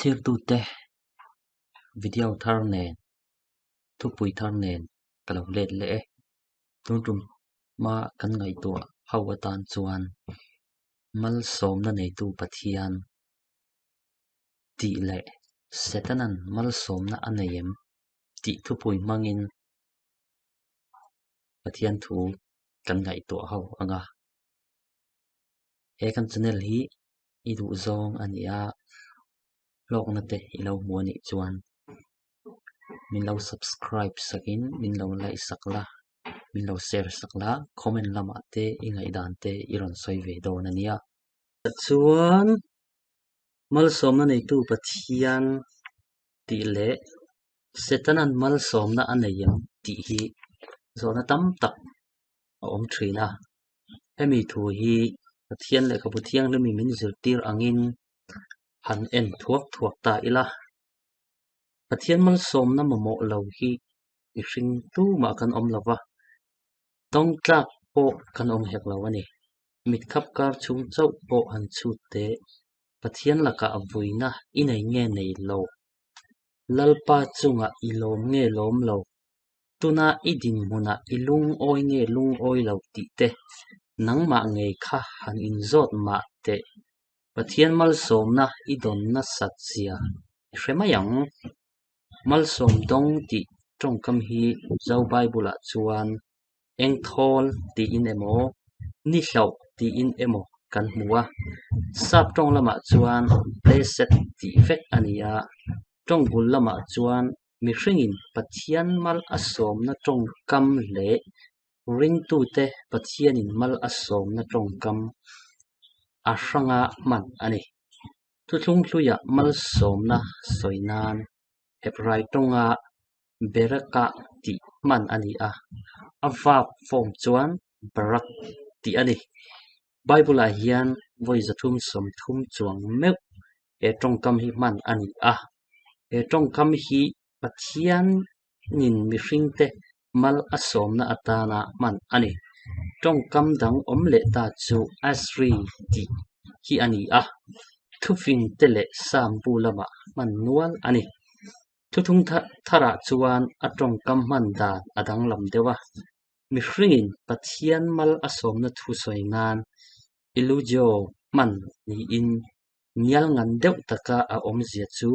Thirtute video thar nen thupui thar nen ka lo let leh e. Tun tum hma kan ngaihtuah ho atan chuan malsawmna neitu Pathian tih leh Setanan malsawmna a nei em tih thupui hmangin Pathian thu kan ngaihtuah ho ang a. He kan channel hi i duh zawng a ni a, hlawkna te i lo hmu a nih chuan min lo subscribe sakin min lo like sak la, min lo share sak la, comment lamah te i ngaihdan te i rawn sawi ve dawn a nia. Chuan malsawmna neitu Pathian tih leh Setanan malsawmna a nei em tih hi zawhna tam tak a awm thin a. Hemi thu hi Pathian lehkhabu thianghlim in min zirtir angin han en thuak thuak ta ila. Pathian malsawmna mamawh lo hi mihring tumah kan awm lo va, tawng tlak pawh kan awm hek lo a ni. Mitkhap kar chhung chauh pawh han chhut teh, Pathian lakah vuina i nei nge nei lo? Lalpa chungah i lawm nge lawm lo? Tuna i dinhmunah i lungawi nge lungawi lo tih te nangmah ngei kha han inzawt mah teh. Pathian malsawmna i dawn nasat zia i hre mai ang. Malsawm dawng tih tawngkam hi Mizo Bible-ah chuan engthawl tiin emaw, nihloh tiin emaw kan hmu a. Sap tawng lamah chuan blessed tih vek a ni a, tawng bul lamah chuan Mihringin Pathian mal a sawmna tawngkam leh ringtute Pathianin mal a sawmna tawngkam a hranga hman a ni. Thuthlung hluiah malsawmna sawi nan Hebrai tawnga Berakah tih hman a ni a, a verb form chuan barak tih a ni. Bible-ah hian vawi 330 chuang meuh he tawngkam hi hman a ni a. He tawngkam hi Pathianin mihringte mal a sawmna atana hman a ni. Tawngkam dang awm leh ta chu Asri tih hi a ni a, thufingte leh Sam bu lamah hman nual a ni. Thuthung tharah chuan a tawngkam hman dan a danglam deuh a. Mihringin Pathian mal a sawmna thu sawi nan Elugio hman niin ngial ngan deuh taka a awmzia chu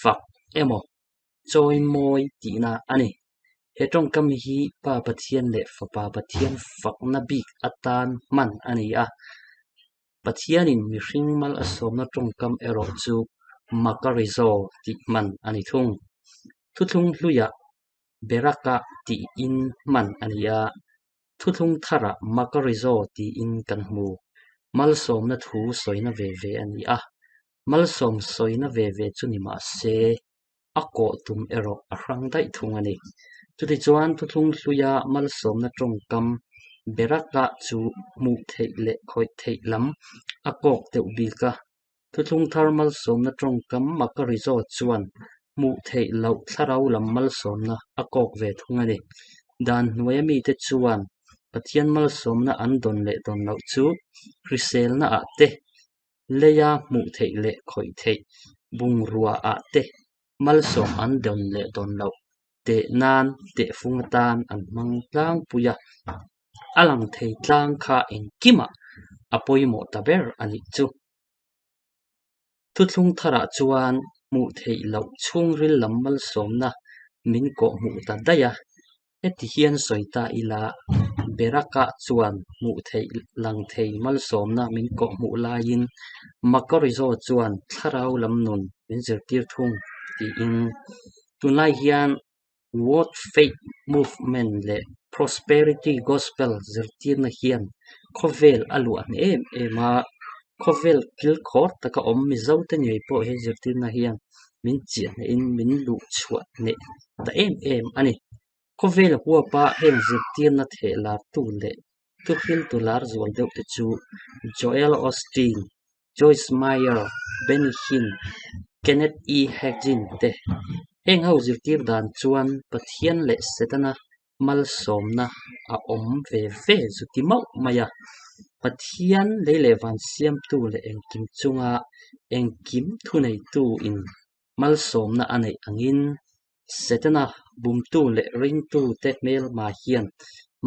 fak emaw chawi mawi tihna a ni. He tawngkam hi Pa Pathian leh Fapa Pathian fakna bik atan hman a ni a. Pathianin mihring mal a sawmna tawngkam erawh chu Makarizo tih hman a ni thung. Thuthlung hluiah Beraka tiin hman a ni a, thuthlung tharah Makarizo tiin kan hmu. Malsawmna thu sawina ve ve a ni a, malsawm sawina ve ve chu ni mah se, a kawh tum erawh a hrang daih thung a ni. Chutichuan thuthlung hluia malsawmna tawngkam Beraka chu hmuh theih leh khawih theih lam a kawk deuh bik a. Thuthlung thar malsawmna tawngkam Makarizo chuan hmuh theih loh thlarau lam malsawmna a kawk ve thung a ni. Dan hnuaia mite chuan Pathian malsawmna an dawn leh dawn loh chu hriselnaah te, leia hmuh theih leh khawih theih bungruaah te malsawm an dawn leh dawn loh teh nan tehfung atan an hmang tlangpui a. A lang thei tlang kha engkimah a pawimawh ta ber a nih chu. Thuthlung tharah chuan hmuh theih loh chhungril lam malsawmna min kawh hmuh ta daih a. Heti hian sawi ta ila, Beraka chuan hmuh theih lang thei malsawmna min kawh hmuh laiin Makarizo chuan thlarau lam nun min zirtir thung tiin tunlai hian World Faith Movement leh Prosperity Gospel zirtirna hian khawvel a luah hneh em em a, khawvel kilkhawr taka awm Mizote ngei pawh he zirtirna hian min chiah hnehin min luh chhuah hneh ta em em a ni. Khawvel huapa heng zirtirna theh lartu leh thuhriltu lar zual deuh te chu Joel Osteen, Joyce Meyer, Benny Hinn, Kenneth E. Hagin te. Heng ho zirtir dan chuan Pathian leh Setana Malsawmna a awm ve ve zu ti mauh mai a. Pathian lei leh van siamtu leh engkim chunga engkim thuneitu in malsawmna a neih angin Setana bumtu leh ringtute hmelma hian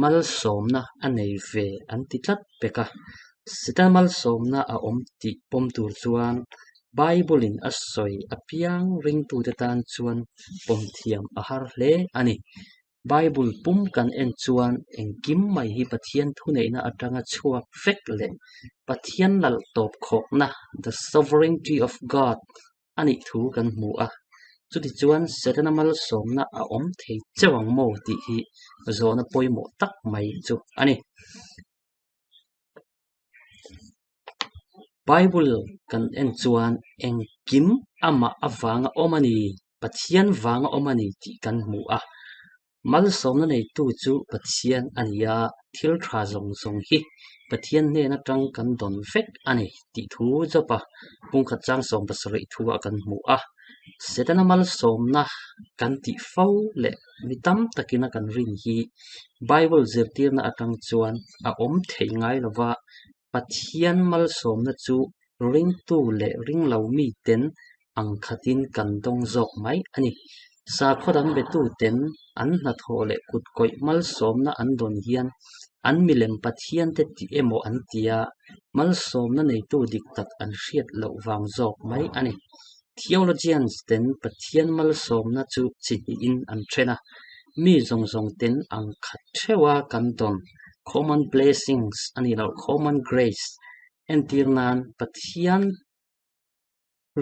malsawmna a nei ve an ti tlat pek a. Setana malsawmna a awm tih pawm tur chuan Bible-in a sawi apiang ringtute tan chuan pawm thiam a har hle a ni. Bible pum kan en chuan engkim mai hi Pathian thuneihna atanga chhuak vek leh Pathian lal tawp khawkna, the sovereignty of God, a nih thu kan hmu a. Chutichuan Setana malsawmna a awm thei cheu ang maw tih hi zawhna pawimawh tak mai chu a ni. Bible kan en chuan engkim amah avanga awm a ni, Pathian vanga awm a ni tih kan hmu a. Malsawmna neitu chu Pathian a ni a, thil tha zawng zawng hi Pathian hnen atang kan dawn vek a ni tih thu Job-a pumkhat chang 70 thuah kan hmu a. Setana malsawmna kan tih fo leh mi tam takina kan rin hi Bible zirtirna atang chuan a awm thei ngai lova, Pathian malsawmna chu ringtu leh ringlo miten ang khatin kan dawng zawk mai a ni. Sakhaw dang betuten an hnathawh leh kutkawih malsawmna an dawn hian an milem Pathiante tih emaw an ti a, malsawmna neitu dik tak an hriat loh vang zawk mai a ni. Theologians ten Pathian malsawmna chu chi hnihin an then a, mi zawng zawng ten ang khat theuha kan dawn, common blessings a nih loh common grace, entir nan Pathian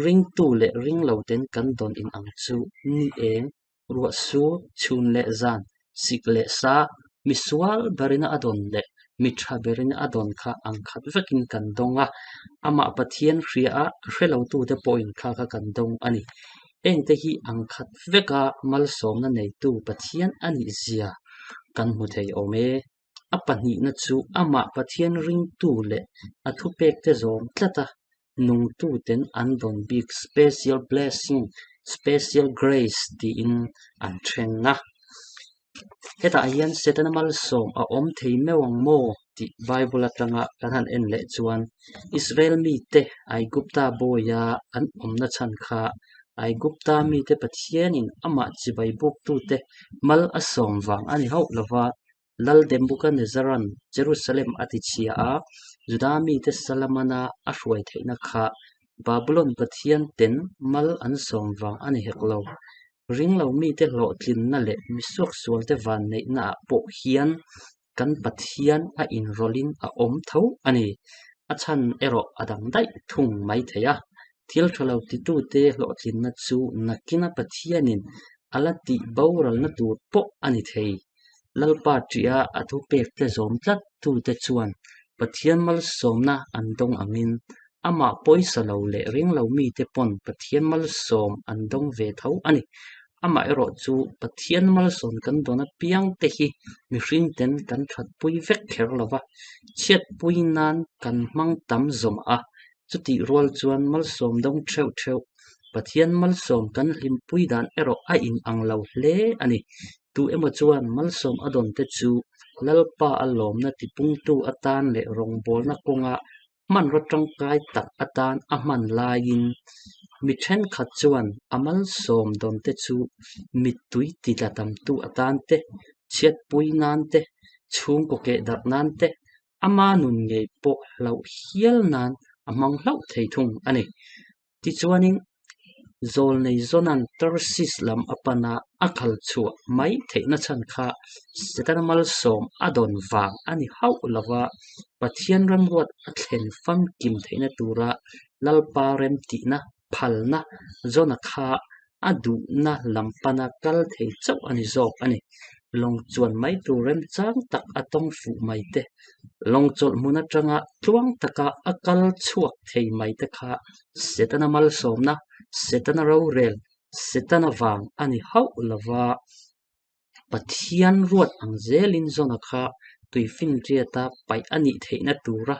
ringtu leh ringlo ten kan dawn in ang chu ni eng, ruah sur, chhun leh zan, sik leh sa, mi sual berina a dawn leh mi tha berina a dawn kha ang khat vekin kan dawng a, amah Pathian hria a hre lotute pawhin kha kha kan dawng a ni. Hengte hi ang khat veka malsawmna neitu Pathian a nih zia kan hmu thei awm e. A pahnihna chu amah Pathian ringtu leh a thupekte zawm tlata nungtuten an dawn bik special blessing, special grace tiin an then a. Hetah hian Setana malsawm a awm thei meuh ang maw tih Bible atanga kan han en leh chuan Israel mite Aigupta bawia an awmna chhan kha Aigupta mite Pathianin amah chibai buktute mal a sawm vang a ni hauh lova, Lal Nebuchadnezzar-a'n Jerusalem a tichhia a, Juda mite Salamana a hruai theihna kha Babulon pathian ten mal an sawm vang a ni hek lo. Ringlo mite hlawhtlinna leh misuaksualte vanneihnaah pawh hian kan Pathian a inrawlhin a awm tho a ni. A chhan erawh a dang daih thung mai thei a. Thil tha lo titute hlawhtlinna chu nakina Pathianin a la tih boralna tur pawh a ni thei. Lalpa ṭiha a thupekte zawm tlat tute chuan Pathian malsawmna an dawng angin amah pawisa lo leh ringlo mite pawn Pathian malsawm an dawng ve tho a ni. Amaherawh chu Pathian malsawm kan dawn apiang te hi mihring ten kan thatpui vek kher lova, chhiatpui nan kan hmang tam zawm a, chutih rual chuan malsawm dawng theuh theuh Pathian malsawm kan hlimpui dan erawh a inang lo hle a ni. Tu emaw chuan malsawm a dawn te chu Lalpa a lawmna tipungtu atan leh rawngbawlna kawnga hmanraw tangkai tak atan a hman laiin mi thenkhat chuan a malsawm dawn te chu mittui titla tamtu atan te, chhiatpui nan te, chhungkaw kehdarh nan te, ama nun ngei pawh hlauh hial nan a hmang hlauh thei thung a ni. Tichuanin, Zawlnei Jona'n Tarsis lam a pan a, a kal chhuah mai theihna chhan kha Setana malsawm a dawn vang a ni hauh lo va, Pathian remruat a thlen famkim theihna tura Lalpa remtihna phalna Jona kha a duhna lam pana kal thei chauh a ni zawk a ni. Lawng chuan mai tur remchang tak a tawng fuh mai te, lawng chawlh hmun atanga tluang taka a kal chhuak thei mai te kha Setana malsawmna, Setana rorel, Setana vang a ni hauh lova. Pathian ruat ang zelin Jona kha tuifinriata paih a nih theihna tura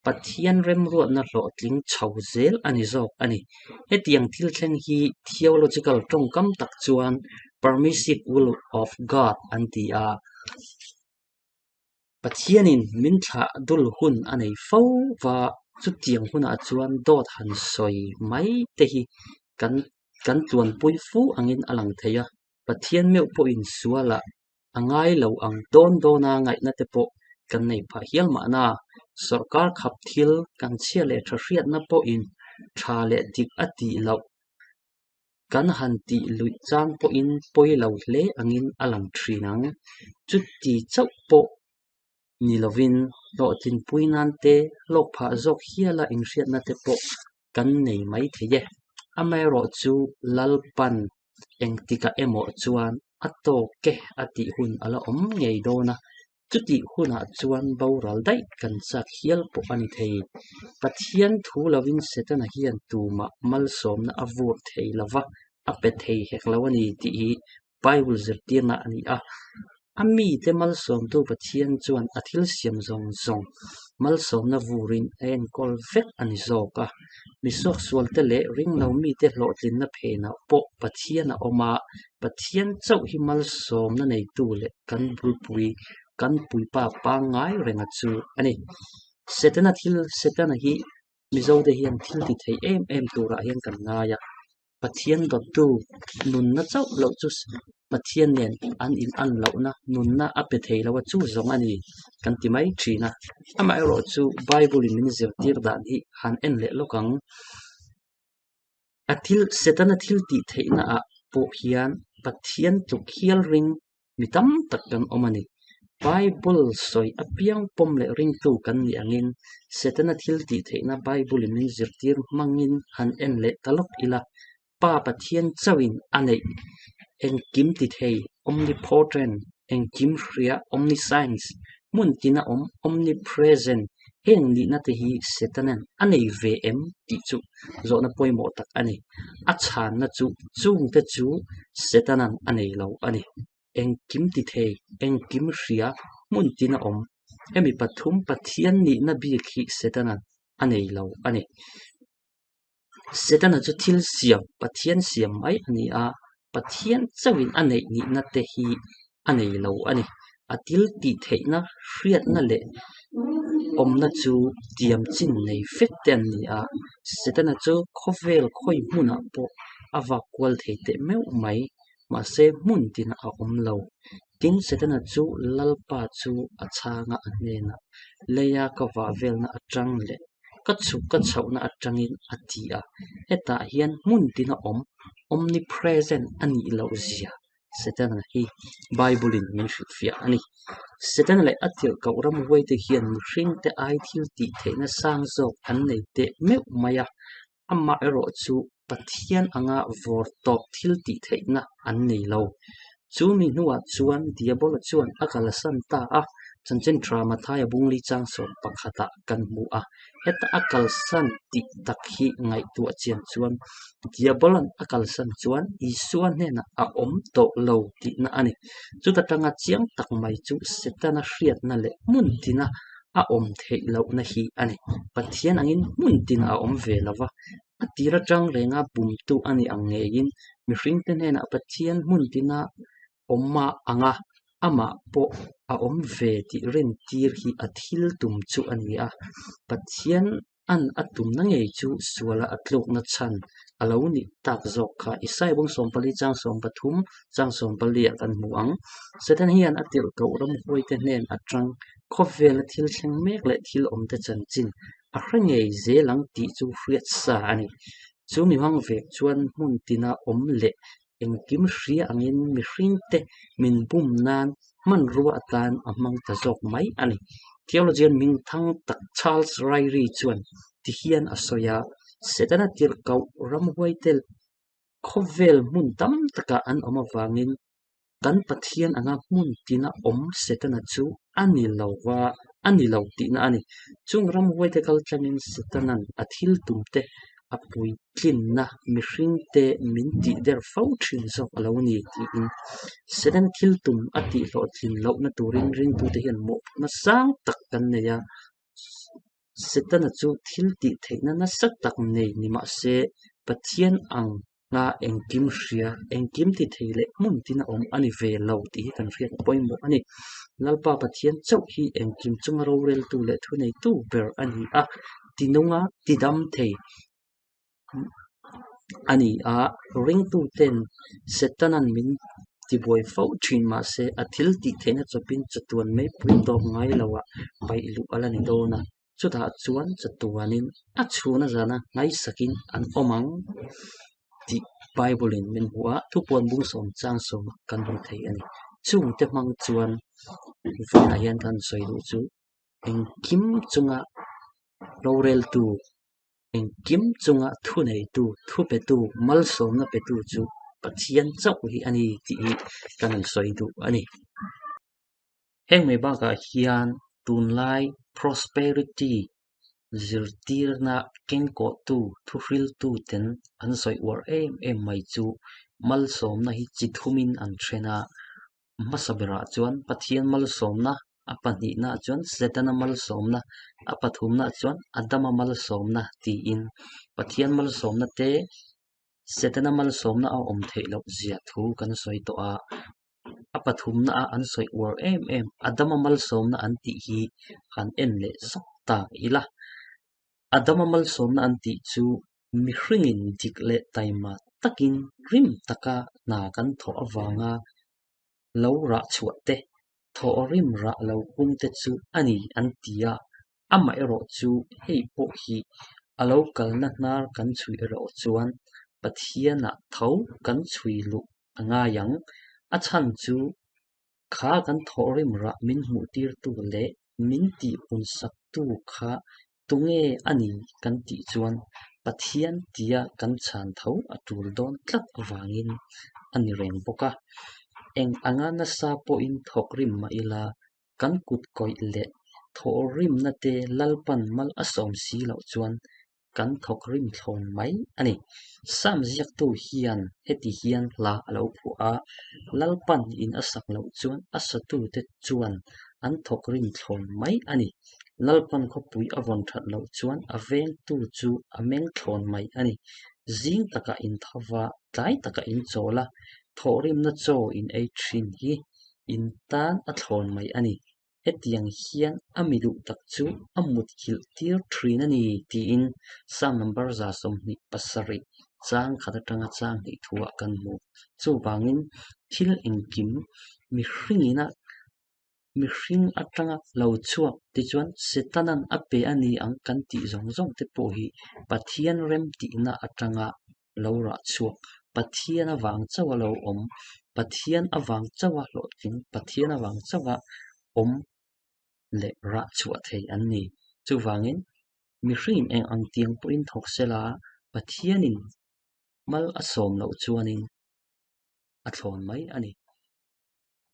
Pathian remruatna hlawhtling chho zel a ni zawk a ni. Hetiang thil thleng hi theological tawngkam tak chuan permissive will of God an ti a. Pathianin min thlah dul hun a nei fo va, chutiang hunah chuan dawt han sawi mai te hi kan kan tluanpui fu angin a lang thei a. Pathian meuh pawhin sualah a ngai lo ang dawn dawna ngaihna te pawh kan nei phah hial mahna. Sawrkar khap thil kan chhia leh tha hriatna pawhin tha leh dik a tih loh kan han tih luih chang pawhin pawi lo hle angin a lang thin ang. Chuti chauh pawh ni lovin hlawhtlinpui nan te hlawk phah zawk hiala inhriatna te pawh kan nei mai thei e. Amaherawhchu Lalpan engtikah emaw chuan a tawk e a tih hun a la awm ngei dawn a, chutih hunah chuan boral daih kan chak hial pawh a ni thei. Pathian thu lovin Setana hian tumah malsawmna a vur thei lova, a pe thei hek lo a ni tih hi Bible zirtirna a ni a. A mite malsawmtu Pathian chuan a thil siam zawng zawng malsawmna vurin a enkawl vek a ni zawk a. Mi suaksualte leh ringlo mite hlawhtlinna phenah pawh Pathian a awm a, Pathian chauh hi malsawmna neitu leh kan bulpui, kan puipa pangngai renga chu a ni. Setana thil, Setana hi Mizote hian thil ti thei em em turah hian kan ngai a. Pathian dawttu nunna chauh loh chu Pathian nen an in an lohna nunna a pe thei lo a chu zawng a ni kan ti mai thin a. Amaherawh chu Bible in min zirtir dan hi han en leh lawk ang. A thil Setana thil tih theihna ah pawh hian Pathian tluk hial ring mi tam tak kan awm a ni. Bible sawi apiang pawm leh ringtu kan nih angin Setana thil tih theihna Bible in min zirtir hmangin han en leh ta lawk ila, Pa Pathian chauhin a neih engkim ti thei, omnipotent, engkim hria, omniscience, hmun tina awm, omnipresent, heng nihna te hi Setanan a nei ve em tih chu zawhna pawimawh tak a ni. A chhanna chu chungte chu Setanan a nei lo a ni. Engkim ti thei, engkim hria, hmun tin a awm. Hemi pathum Pathian nihna bik hi Setanan a nei lo a ni. Setana chu thil siam, Pathian siam mai a ni a, Pathian chauhin a neih nihna te hi a nei lo a ni. A thil tih theihna, hriatna leh awmna chu tiam chin nei vek te an ni a, Setana chu khawvel khawi hmunah pawh a vak kual thei teh meuh mai, mahse hmun tinah a awm lo. Tin, Setana chu Lalpa chu a chhanga a hnenah, Leia ka vah velna atang leh ka chhuk ka chhohna atangin a ti a, hetah hian hmun tina awm, omnipresent, a nih loh zia Setana hi Bible-in min hrilhfiah a ni. Setana leh a tirhkoh ramhuaite hian mihringte ai thil tih theihna sang zawk an nei teh meuh mai a, amah erawh chu Pathian anga vawr tawp thil tih theihna an nei lo. Chu mi hnuah chuan Diabola chuan a kalsan ta a, chanchin tha Mathaia bungli chang sawm pakhatah kan hmu a. Heta a kalsan tih tak hi ngaihtuah chian chuan Diabola'n a kalsan chuan Isua hnenah a awm tawh lo tihna a ni. Chuta tanga chiang tak mai chu Setana hriatna leh hmun tina a awm theih lohna hi a ni. Pathian angin hmun tinah a awm ve lo va, a tir atang renga bumtu a nih ang ngeiin mihringte hnenah Pathian hmun tina awm a ang a, amah pawh a awm ve tih rintir hi a thil tum chu a ni a. Pathian an a tumna ngei chu suala a tlukna chhan a lo nih tak zawk kha Isaiah bung 14 chang 13 chang 14 ah kan hmu ang. Satan hian a tirhkoh ramhuaite hnen atang khawvela thil thleng mek leh thil awmte chanchin a hre ngei zel ang tih chu hriat sa a ni. Chu mi hmang vek chuan hmun tina awm leh engkim hria angin mihringte min bum nan hmanrua atan a hmang ta zawk mai a ni. Theologian hming thang tak Charles Ryrie chuan ti hian a sawi a, Setana tirhkoh ramhuaite khawvel hmun tam takah an awm avangin kan Pathian anga hmun tina awm Setana chu a ni lo va, a ni lo tihna a ni. Chung ramhuaite kal tlangin Setana'n a thil tumte a puitlinna mihringte min tih der fo thin zawk a lo ni tiin Setana thil tum a tihhlawhtlin lohna turin ringtute hian mawhphurhna sang tak kan nei a. Setana chu thil tih theihna nasa tak nei ni mahse Pathian ang. Nga engkim hria, engkim ti thei leh hmun tin a awm a ni ve lo tih hi kan hriat pawimawh a ni. Lalpa Pathian chauh hi engkim chunga roreltu leh thuneitu ber a ni a, tinunga tidam thei a ni a, ringtuten Setanan min tibuai fo thin mahse a thil tih theihna chawpin chatuan meipui tawp ngai loah paih luh a la ni dawn a. Chutah chuan chatuanin a chhuna zana ngaisakin an awm ang tih Bible-in min hmuh a, thupuan bung sawm chang sawmah kan hmu thei a ni. Chungte hmang chuan vawiinah hian kan sawi duh chu engkim chunga roreltu, engkim chunga thuneitu, thupetu, malsawmna petu chu Pathian chauh hi a ni tih hi kan han sawi duh a ni. Heng mai bakah hian tunlai prosperity zirtirna kengkawhtu thuhriltu ten an sawi uar em em mai chu malsawmna hi chi thumin an then a, hmasa berah chuan Pathian malsawmna, a pahnihnaah chuan Setana malsawmna, a pathumnaah chuan Adama malsawmna tiin Pathian malsawmna te Setana malsawmna a awm theih loh zia thu kan sawi tawh a. A pathumna a an sawi uar em em Adama malsawmna an tih hi han en leh zawk ta ila. Adama malsawmna an tih chu mihringin dik leh taima takin rim taka hna kan thawh avanga lo rah chhuah te, thawh rim rah lo pung te chu a ni an ti a. Amaherawh chu hei pawh hi a lo kalna hnar kan chhui erawh chuan Pathianah tho kan chhui luh a ngai ang. A chhan chu kha kan thawhrim rah min hmuhtirtu leh min tihpunsaktu kha tunge a ni kan tih chuan Pathian tia kan chhan tho a tul dawn tlat avangin a ni reng bawk a. Eng anga nasa pawhin thawkrim mah ila Kan kut kawih leh thawhrimna te Lalpan mal a sawm si loh chuan kan thawkrim thlawn mai a ni. Sam ziaktu hian heti hian hla a lo phuah a, Lalpan in a sak loh chuan a satute chuan an thawkrim thlawn mai a ni. Lalpan khawpui a vawn that loh chuan a vengtu chu a meng thlawn mai a ni. Zing takah in tho va, tlai takah in chawl a, thawhrimna chaw in ei thin hi In tan a thlawn mai a ni. Hetiang hian a mi duh tak chu a mut nghilh tir thin a ni tiin Psalm number 27 chang khat atanga chang hnih thuah kan hmu. Chuvangin thil engkim mihringina mihring atanga lo chhuak tichuan Setanan a pe a ni ang kan tih zawng zawng te pawh hi Pathian remtihna atanga lo rah chhuak, Pathian avang chauha lo awm, Pathian avang chauha hlawhtling, Pathian avang chauha awm leh rah chhuah thei an ni. Chuvangin, mihringin eng ang tiang pawhin thawk sela, Pathianin mal a sawm loh chuanin a thlawn mai a ni.